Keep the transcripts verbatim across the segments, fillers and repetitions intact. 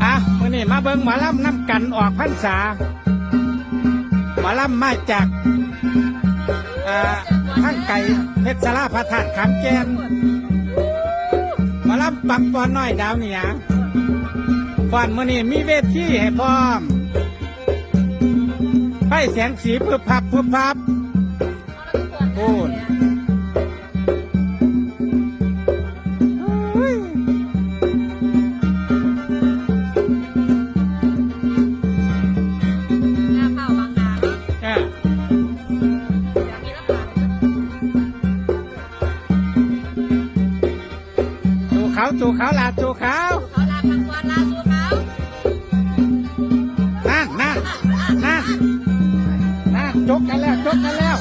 อ่ะ มื้อนี้มาเบิ่งหมอลำนำกันออกพรรษา หมอลำมาจาก อ่า ทางไกล เพชรสาราพระธาตุขามแก่น หมอลำปังปอนน้อยดาวเหนือ ฟ้อนมื้อนี้มีเวทีให้พร้อม ไฟแสงสีพึบพับพึบพับ โอ้ย หน้าเป้าบางนาเนาะ อ่ะ เดี๋ยวมีรับผ่าน สู้เขา สู้เขา ลาสู้เขา เขาลาพังวานลาสู้เขา นั่น นั่น นั่น นั่น จกกันแล้ว จกกันแล้ว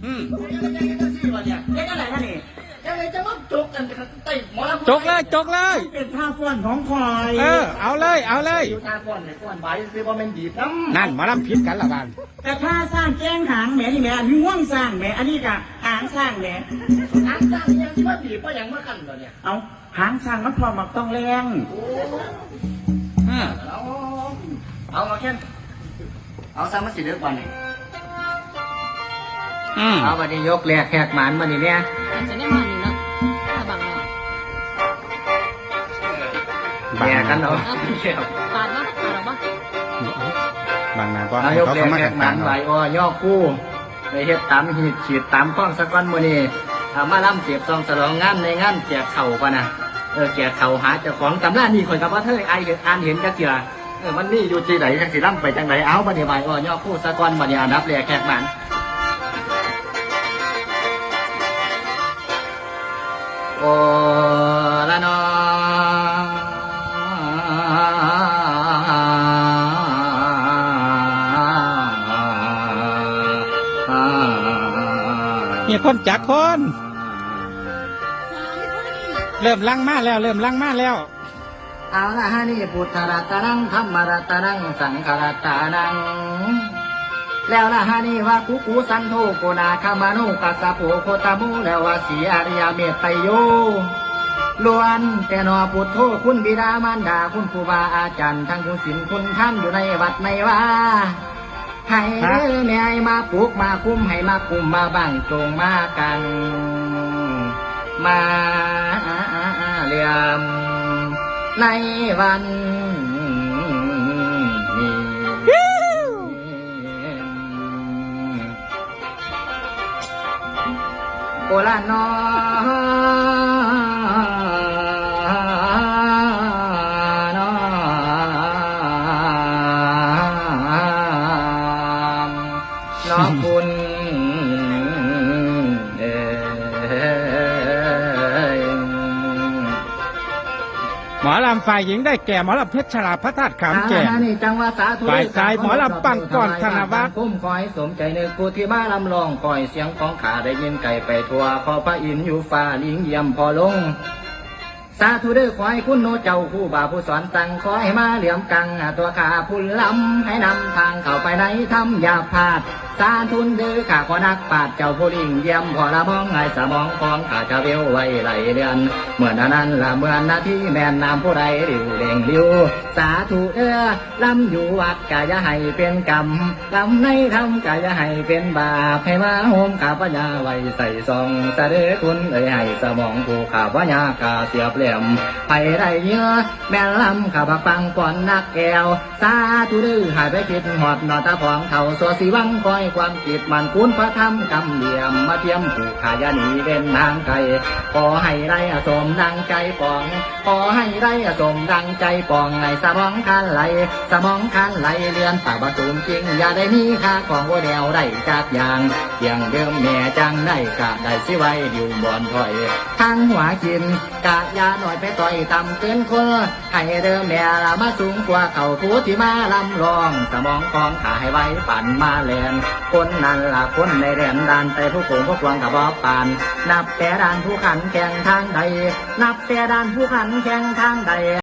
อืม เฮ็ดจังได๋นะนี่ จังได๋จะมาจกกัน ไต่หมอลำ จกเลย จกเลย เป็นท่าฟ้อนของข่อย เออ เอาเลย เอาเลย อยู่ท่าฟ้อนเนี่ย ฟ้อนไปซื้อบ่แม่นดีบนำ นั่น หมอลำผิดกันละบาด แต่ท่าสร้างแกงหางแหมนี่แหม อันนี้ง่วงสร้างแหม อันนี้กะหางสร้างแหม หางสร้างยังสิมาบีบบ่หยังมาคั่นบ่เนี่ย เอา หางสร้างมันพร้อมหมากต้องแลง โอ้ อืม เอา เอา เอาแค่น เอาซะมันสิเลิกบัดนี้ อืม เอาบัดนี้ยกแรกแหกหมานบัดนี้เนี่ย แต่จะได้มานี่เนาะ ถ้าบังเนาะ บัง แยกกันเอา เอา ปาดบ่ ปาดออกบ่ บังหน้าบ่ เอายกแรกแหกหมาน ให้เขาเข้ามาข้างๆ ไหวอ่อยอคู่ ได้เฮ็ดตามหีบขีดตามข้องสะก้อนมื้อนี้ เอามาลำเสียบซองฉลองงานในงานแจกข้าวพะนะ เออ แจกข้าวหาเจ้าของตำรานี่ข้อยก็บ่เคยอ่านเห็น อ่านเห็นจักเทื่อ เออ มันมีอยู่ที่ใดจังสิลำไปจังได เอาบัดนี้ไหวอ่อยอคู่สะก้อนบัดนี้อันดับแรกแหกหมาน โอละนอ มีคนจักคน เริ่มลังมาแล้ว เริ่มลังมาแล้ว เอาละฮะนี่ พุทธรัตนัง ธัมมรัตนัง สังฆรัตนัง แล้วละฮะนี่ ว่ากุกุสันโธ โกนาคามโน กัสสะโป โคตโม แล้วว่าสีอริยเมตไตรโย ล้วนแต่นอพุทโธ คุณบิดามารดา คุณครูบาอาจารย์ ทั้งคุณศีลคุณธรรมอยู่ในวัดในวา ให้เด้อแม่ให้มาปลูกมาคุ้ม ให้มาคุ้มมาบังจงมากัง มาเหลื่อมในวันนี้ โอละนอนอ เนาะคุณเอ๋ย หมอลำฝ่ายหญิงได้แก่หมอลำเพชรชลาพระธาตุขามแก่น อ่านี่จังหวะสาธุ ฝ่ายชายหมอลำปังกรธนวัฒน์ คุ้มคอยสมใจนึกผู้ที่มาลำร้อง คอยเสียงของข้าได้ยินไกลไปทั่ว ขอพระอินทร์อยู่ฟ้าลิงเยี่ยมพ่อลง สาธุเด้อ ขอให้คุณโนเจ้าครูบาผู้สอนสั่ง ขอให้มาเหลื่อมกังตัวข้าผู้ลำ ให้นำทางเข้าไปในธรรมอย่าพลาด สาธุเด้อข้าขอนักปราชญ์เจ้าผู้ลิงเยี่ยมพอละมองให้สมองของข้าจะเววไวไหลเลื่อน เหมือนอันนั้นละเหมือนนาทีแม่นน้ำผู้ใดริวเร่งริว สาธุเด้อ ลำอยู่วัดกะอย่าให้เป็นกรรม ลำในธรรมกะอย่าให้เป็นบาป ให้มาโฮมข้าพญาไว้ใส่ซอง สะเด้อคุณเอ๋ยให้สมองผู้ข้าพญากาเสียบแหลม ไผได้เยื่อแม่นลำข้าบักปังก่อนนักแก้ว สาธุเด้อให้ไปคิดฮอดนอตาของเฒ่าสัวสีวังคอยความคิดมันคุณพระธรรมกำเหลี่ยม มาเทียมผู้ข้าอย่าหนีเว้นห่างไกล ขอให้ได้สมดังใจปอง ขอให้ได้สมดังใจปอง ให้สมองคันไหล สมองคันไหลเรือนป่าประตูมจริง อย่าได้มีค่าของว่าแนวได้จากอย่าง เพียงเดิมแม่จังได้กะได้สิไว้อยู่บ่อนถอย ทั้งหัวกินกะยาหน่อยไปต่อยตำเกินคน ให้เดิมแม่ละมาสูงกว่าเขาผู้ที่มาลำลอง สมองของข้าให้ไวปั่นมาแลน คนนั้นละคนในแดนด้านแต่ผู้โกงพวกกวางกะบอกปาน นับแต่ด้านผู้ขันแข่งทางใด นับแต่ด้านผู้ขันแข่งทางใด